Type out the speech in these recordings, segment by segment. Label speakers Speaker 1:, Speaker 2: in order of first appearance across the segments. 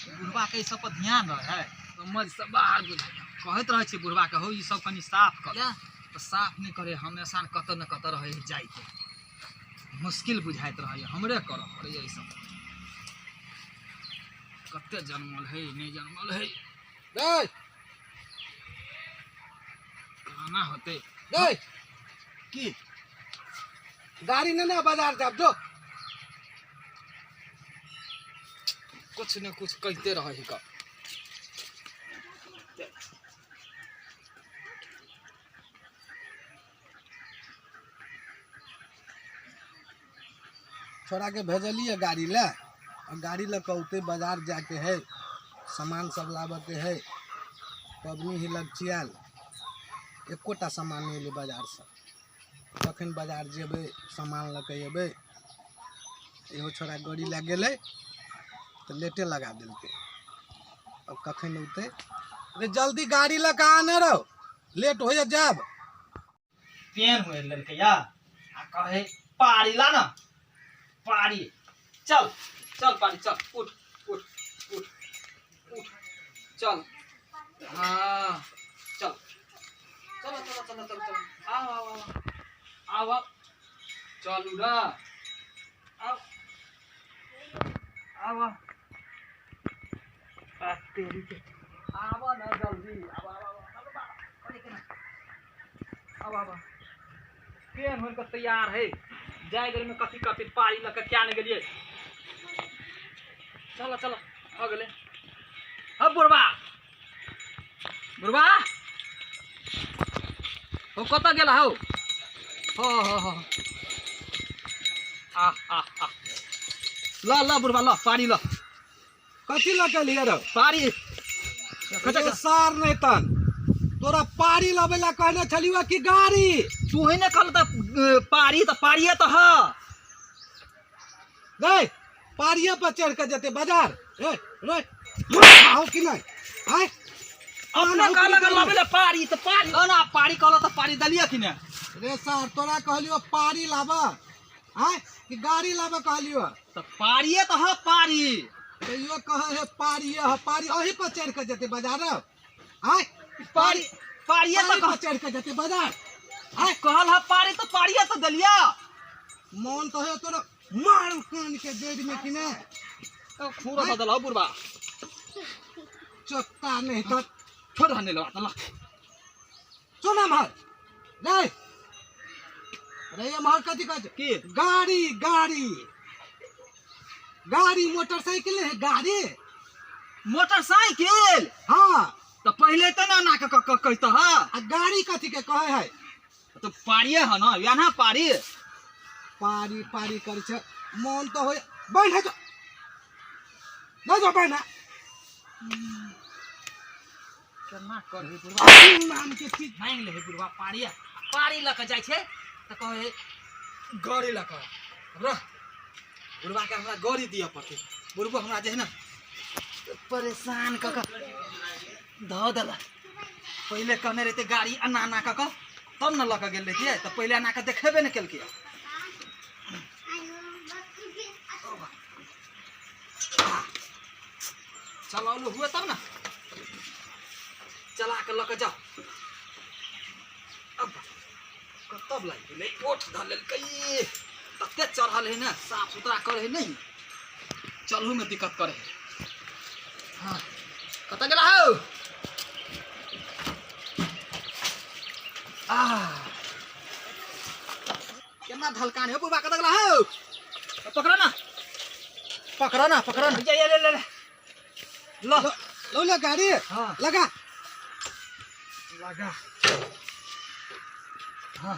Speaker 1: बुढ़बाके एहि सब पर ध्यान रहै है, समझ से बाहर बुझाइ कहैत रहै छै बुढ़बाके, हौ ई सब कनि साफ कर, तऽ साफ नहि करे, हमेशा कतऽ ने कतऽ रहै है जाइके, मुश्किल बुझाइत रहैए, हमरे करऽ पड़ैए ई सब। कते जनमल है नहि जनमल है,
Speaker 2: रे
Speaker 1: कहाँ होतै
Speaker 2: रे
Speaker 1: की
Speaker 2: गाड़ी ने ना बाजार जाब जो,
Speaker 1: कुछ ने कुछ कहते रहे है का।
Speaker 2: छोड़ा के भेजलिए गाड़ी ले, और गाड़ी लऽ कऽ औतै बाजार जाके है, सामान सब लाबऽ के है। पबनी ही लगचियाल एकोटा सामान नहि एलै बाजारसँ। कखन बाजार जेबै सामान लऽ कऽ एबै? इहो छोड़ा गाड़ी लए गेलै तऽ लेटे लगा देलकै, अब कखन औतै? अरे जल्दी गाड़ी लऽ कऽ आने रहो, लेट होइए जायब।
Speaker 1: पेन हुए लेलकै या आ कहे पारी ला ना पारी, चल चल पारी चल, उठ उठ उठ उठ चल, हाँ चल चलो चलो चलो चलो चलो, आओ आओ आओ आओ आओ, चलू ना, आओ आओ आओ, आ तेरी के आब ना जल्दी, आब आब आब आब आब के ना, आब आब पेन होइके तैयार है, जाय देर में कथी कथी पारी लऽ के क्या नहीं गेलिए। चलो चलो हो गेलै। हँ बुढ़बा बुढ़बा हो कतऽ गेल हौ? हो हो हो आ आ आ ल ल बुढ़बा ल पारी ल।
Speaker 2: कथी लऽ के एलियै रौ?
Speaker 1: पारी।
Speaker 2: अरे सार नहि तन तोरा पारी लबै ला कहने छलियौ कि गाड़ी?
Speaker 1: तू ही ने कहल तऽ पारी, तऽ पारिये तऽ ह।
Speaker 2: गई पारिये पर चढ़ के जेतै बाजार? रे रे आओ कि नहि आय?
Speaker 1: अपने कहलक लबै ला पारी तऽ पारी ल ना, पारी कहल तऽ पारी देलियै कि ने?
Speaker 2: रे सार तोरा कहलियौ पारी लाबऽ आय कि गाड़ी लाबऽ कहलियौ?
Speaker 1: तऽ पारिये तऽ ह पारी।
Speaker 2: तैयो कहे है पारिये ह पारी, अही पर चढ़ के जेतै बाजार आय?
Speaker 1: पारी पारिये तऽ
Speaker 2: पारी पर चढ़ के जेतै बाजार आय?
Speaker 1: कहल ह पारी तऽ पारिये तऽ देलियै।
Speaker 2: मन तऽ है तोरा मार कान के जड़ि में कि ने
Speaker 1: खूरो बदल हो बुढ़बा।
Speaker 2: चोत्ता नहीं तो
Speaker 1: छोड़ हने लगा त ल।
Speaker 2: सुन मार रे रे ये मार कथी कहै छै?
Speaker 1: की?
Speaker 2: गाड़ी गाड़ी गाड़ी, मोटरसाइकिल है गाड़ी।
Speaker 1: मोटरसाइकिल?
Speaker 2: हाँ।
Speaker 1: तऽ पहिले तऽ ना ना के कहता ह।
Speaker 2: आ गाड़ी कथी के कहे है?
Speaker 1: तो पारिये ह ना, या ना पारी
Speaker 2: पारी पारी करै छै, मन तऽ होय बैठ जो नहि जो बैठ।
Speaker 1: केना करही बुढ़बा
Speaker 2: नाम के चीज
Speaker 1: मांगि ले है बुढ़बा पारी, पारी लऽ कऽ जाइ छै तऽ कहै गाड़ी लऽ कऽ। हमरा बुढ़बाके हमरा गाड़ी दिअ पड़तै। बुढ़बो हमरा जे है ने परेशान कऽ कऽ धऽ देलक। पहिले कहने रहितै गाड़ी एना एना कऽ कऽ तब ने लऽ कऽ गेल रहितियै, तऽ पहिले एना कऽ देखेबे नहि केलकै। चलौलू हुए तब ने चला कऽ लऽ कऽ जाउ। अब कतऽ लागि गेलै, ओठ धऽ लेलकै, तते चढ़ल है ने, साफ सुथरा करै है नहि, चलहु में दिक्कत करे है। हाँ कतऽ गेला हौ? आ केना ढलकान है बुढ़बा, कतऽ गेला हौ? पकड़ो ना पकड़ो ना पकड़ो ना, ये ले ले ले ल
Speaker 2: लो ले गाड़ी।
Speaker 1: हाँ।
Speaker 2: लगा
Speaker 1: लगा।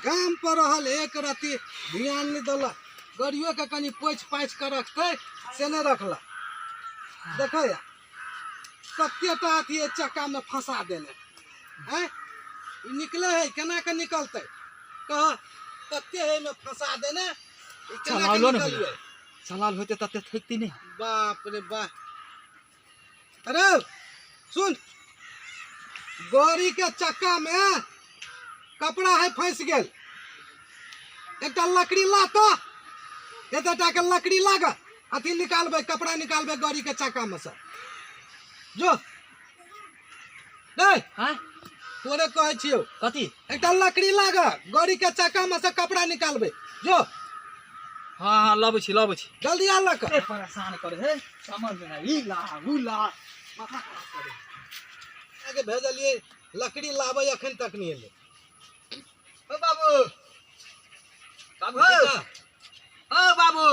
Speaker 2: काम पर रहल एक रति ध्यान नहि देलक, गाड़ियो के कनि पोछि पाछि के रखतै से नहि रखलक। देखै कतेटा अथी एहि चक्का में फंसा देने हैं, ई निकले है केना के निकलतै कह? कते है में फंसा देने, ई केना के
Speaker 1: चलावलो ने
Speaker 2: निकलियै?
Speaker 1: चलाल होते तते थकती नहीं।
Speaker 2: बाप रे बाप। अरे सुन, गाड़ी के चक्का में कपड़ा है फंस गेल, एकटा लकड़ी ला तो, एतेटा के लकड़ी लाग, अथी निकालबै, कपड़ा निकालबै गाड़ी के चक्का में से। जो नहीं
Speaker 1: हाँ
Speaker 2: तोरे कहै छियौ।
Speaker 1: कथी?
Speaker 2: एकटा लकड़ी लाग, गाड़ी के चक्का में से कपड़ा निकालबे। जो।
Speaker 1: हाँ हाँ लबै छी लबै छी।
Speaker 2: जल्दी आ लक।
Speaker 1: ए परेशान करे है, समझ में नहीं, ई ला ऊ ला, माथा खराब करे।
Speaker 2: आगे भेजलिए लकड़ी लाबै, अखन तक नहीं एलै।
Speaker 1: ओ बाबू, बाबू, ओ बाबू,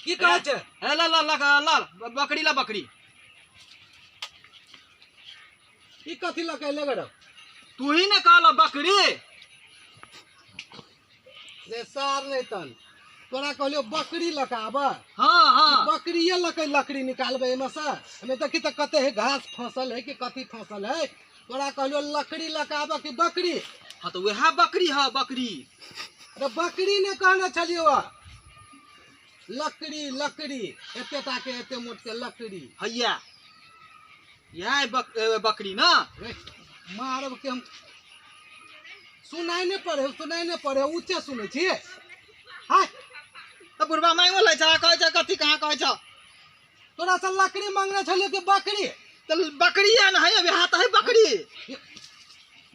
Speaker 2: की कहै छै?
Speaker 1: हे ला ला ला ला बकरी ला बकरी।
Speaker 2: ई कथी लऽ के एलै गो?
Speaker 1: तू ही ने कहल बकरी।
Speaker 2: रे सार नहीं तन, तोरा कहलियो बकरी लऽ के आब।
Speaker 1: हाँ हाँ
Speaker 2: बकरिए लऽ के लकड़ी निकालबै एहिमे से। एहिमे देखी तऽ कते है घास फसल है कि कथी फसल है। तोरा कहलियो लकड़ी लऽ के आब कि बकरी?
Speaker 1: हाँ तो वएह बकरी है बकरी।
Speaker 2: अरे बकरी ने कहने छलियो, लकड़ी लकड़ी, एते टा के एते मोट के लकड़ी।
Speaker 1: हैया यह बकरी ना।
Speaker 2: मारब के हम। सुनाइ नहि पड़े, सुनाइ नहि पड़े, ऊँचे सुनै छियै। हाय
Speaker 1: तऽ बुढ़बा मांगो लै छै, कहै छै कथी कहाँ कहै छै।
Speaker 2: तोरा से लकड़ी मांगने छलियो कि बकरी?
Speaker 1: तऽ बकरी है ना, है वएह तऽ है बकरी।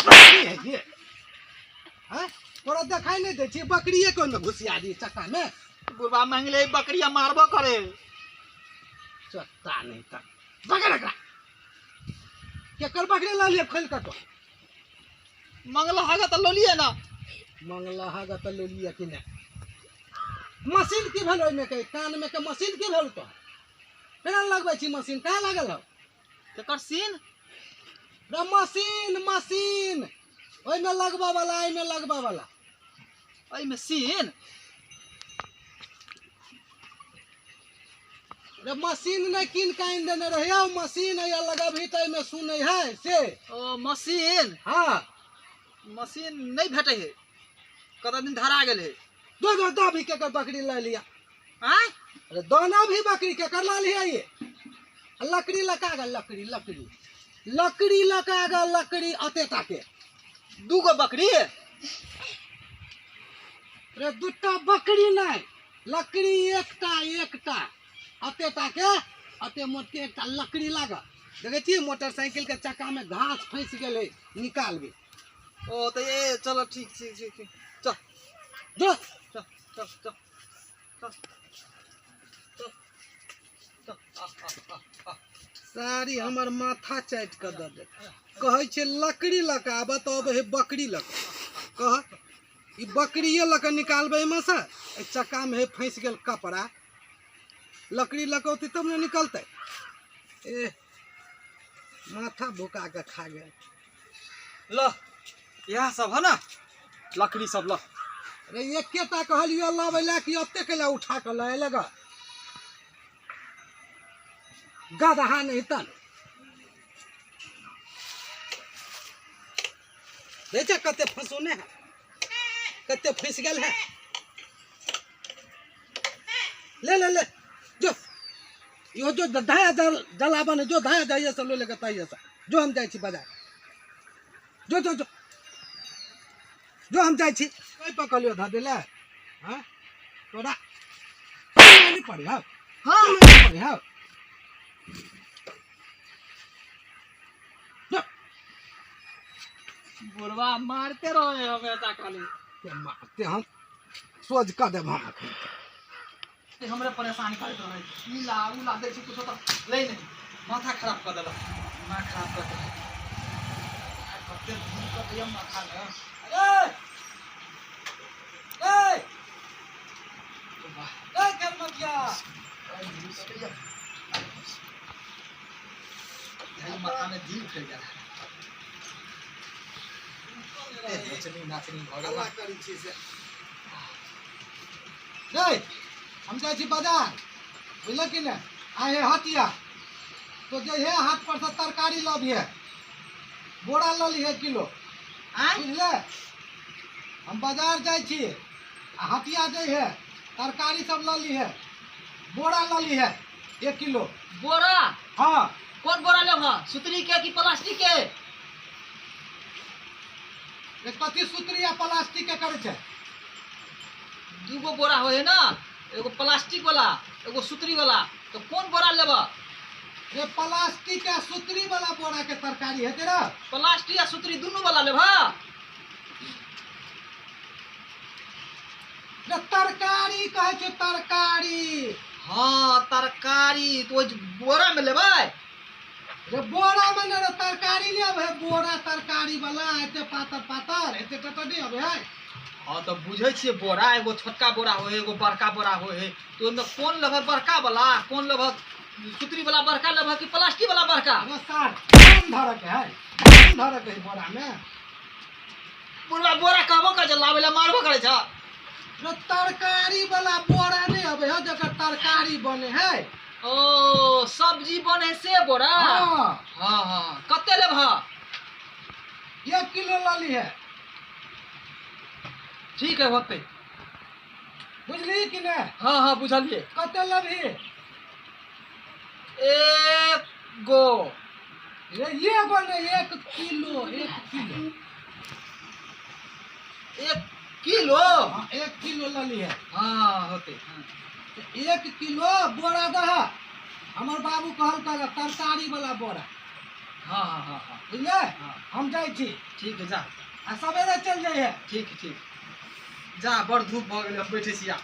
Speaker 2: बकरी है ये। हाँ तोरा देखाइ नहि दै छियै, बकरिए के ओहिमे घुसिया दी चक्का में।
Speaker 1: बुढ़बा मांगले बकरिया मारबो करे।
Speaker 2: चट्टा नहीं त बकरा एकरा। केकर बकरी लऽ लिअ खोलि कऽ? तो
Speaker 1: मंगला हागा तऽ लऽ लिअ ना।
Speaker 2: मंगला हागा तऽ लऽ लिअ कि नहि? मशीन की भेल ओहिमे के कान में के मशीन की भेल? तो केना लगबै छी मशीन? कहाँ लागल हौ?
Speaker 1: केकर सीन?
Speaker 2: रे मशीन मशीन ओहिमे लगबऽ वाला, एहिमे लगबऽ वाला।
Speaker 1: एहिमे सीन?
Speaker 2: रे मशीन नहि कीन के आनि देने रहियौ, मशीन हैया लगबही तऽ एहिमे सुनै है से।
Speaker 1: ओ मशीन?
Speaker 2: हाँ
Speaker 1: मशीन नहि भेटै है, कत दिन धरा गेल है।
Speaker 2: दो दो दो भी केकर बकरी लऽ लिअ।
Speaker 1: आँय?
Speaker 2: अरे दोना भी बकरी केकर लऽ लिअ? ये लकड़ी लगा गे, लकड़ी लकड़ी लकड़ी लगा गे, लकड़ी अते टा के।
Speaker 1: दूगो बकरी?
Speaker 2: रे दूटा बकरी नहीं, लकड़ी एकटा एकटा अते टा के अते मोट के एकटा लकड़ी लाग। देखै छियै मोटरसाइकिल के चक्का में घास फँसि गेलै, निकालबै।
Speaker 1: ओ तऽ ए चलो ठीक ठीक ठीक ठीक, चल
Speaker 2: जो
Speaker 1: चल चल चल चल चल चल आ आ आ आ।
Speaker 2: सारी हमर माथा चाटि कऽ दऽ दे। कहै छै लकड़ी लऽ कऽ आबऽ तऽ अबै है बकरी लऽ कऽ। कह ई बकरिए लऽ कऽ निकालबै एहिमे से? एहि चक्कामे हे फँसि गेल कपड़ा, लकड़ी लऽ कऽ औतै तब ने निकलतै। ए माथा भुका कऽ खा गेल।
Speaker 1: ल इएह सब है ना लकड़ी सब ल।
Speaker 2: अरे एकेटा कहलियो लाबै लए कि ओते के लए उठा कऽ लऽ एलै गऽ? गदहा नहीं तन देखै कते फंसोने है, कते फंसि गेल है। ले ले ले जो यो जो धाया जलावन है, जो धाया जाइए से लो लेके ताइए से। जो हम जाइ छी बाजार, जो जो जो जो हम जाइ छी। कहि पर कहलियो धऽ देले? हाँ तोरा नहीं पड़े हौ।
Speaker 1: हाँ
Speaker 2: नहीं पड़े हौ।
Speaker 1: बुढ़वा मारते रहे हमेशा खाली।
Speaker 2: ते मारते हम सोझ कऽ देब हम अखन।
Speaker 1: हमरे परेशान करैत रहे, ई ला ऊ ला दै छी कुछो तऽ लै नहि, माथा खराब कऽ देलक, दिमाग खराब कऽ देलक। कते दिन कटैया माथा में।
Speaker 2: अरे ए ए करमतिया
Speaker 1: माथा में दिल फैल गेल। नचनी नाचनी भऽ गेल।
Speaker 2: हल्ला करै छी से। रे हम जाइ छी बाजार, बुझलक कि नहि? आइ हे हटिया तो जइहे हाट पर से तरकारी लबिहे, बोरा लऽ लिहे किलो।
Speaker 1: आँय?
Speaker 2: बुझले? हम बाजार जाइ छी आ हटिया जइहे, तरकारी सब लऽ लिहे, बोरा लऽ लिहे 1 किलो।
Speaker 1: बोरा?
Speaker 2: हाँ।
Speaker 1: कोन बोरा लेबह, सुतरी के कि प्लास्टिक के?
Speaker 2: रे कथी सुतरी आ प्लास्टिक के करै छै?
Speaker 1: दूगो बोरा होइ है ना, एगो प्लास्टिक वाला एगो सुतरी वाला, तो कौन बोरा लेबह?
Speaker 2: रे प्लास्टिक आ सुतरी वाला बोरा के तरकारी हेतै रे।
Speaker 1: प्लास्टिक आ सुतरी दुनू वाला लेबह?
Speaker 2: रे तरकारी कहै छै, तरकारी।
Speaker 1: हँ तरकारी तऽ ओहि बोरा मे लेबै?
Speaker 2: रे बोरा मे ने रे, तरकारी नहि अबै है, बोरा तरकारी वाला एते पातर पातर एते टटा नहि अबै है।
Speaker 1: हँ तऽ बुझै छियै, बोरा एगो छोटका बोरा होइ है, एगो बड़का बोरा होइ है, तऽ ओहिमे कोन लेबह? बड़का वाला कोन लेबह? सुतरी वाला बड़का लेबह कि प्लास्टिक वाला बड़का?
Speaker 2: अरे सार धान धरऽ के है, धान धरऽ के है बोरा मे।
Speaker 1: बुढ़वा बोरा कहबो करै छै, लाबै लए मारबो करै छै।
Speaker 2: रे तरकारी वाला बोरा नहि अबै है, जकर तरकारी बने है।
Speaker 1: ओ सब्जी बने से बोरा?
Speaker 2: हाँ।
Speaker 1: हँ हँ, कते लेबह?
Speaker 2: 1 किलो लऽ लिहे।
Speaker 1: ठीक है, होतै।
Speaker 2: बुझली कि नहि?
Speaker 1: हँ हँ, बुझलियै।
Speaker 2: कते लेबही?
Speaker 1: एक गो।
Speaker 2: रे एगो नहि, 1 किलो, 1 किलो।
Speaker 1: 1 किलो?
Speaker 2: हाँ, 1 किलो लऽ लिहे।
Speaker 1: हँ होतै, हँ।
Speaker 2: 1 किलो बोरा दह, हमर बाबू कहलका रह तरकारी वाला बोरा।
Speaker 1: हँ हँ हँ हँ।
Speaker 2: बुझले?
Speaker 1: हँ।
Speaker 2: हम जाइ छी।
Speaker 1: ठीक है, जा।
Speaker 2: आ सवेरे चलि जइहे।
Speaker 1: ठीक ठीक, जा। बड़ धूप भऽ गेलै, हम बैठै छी। आ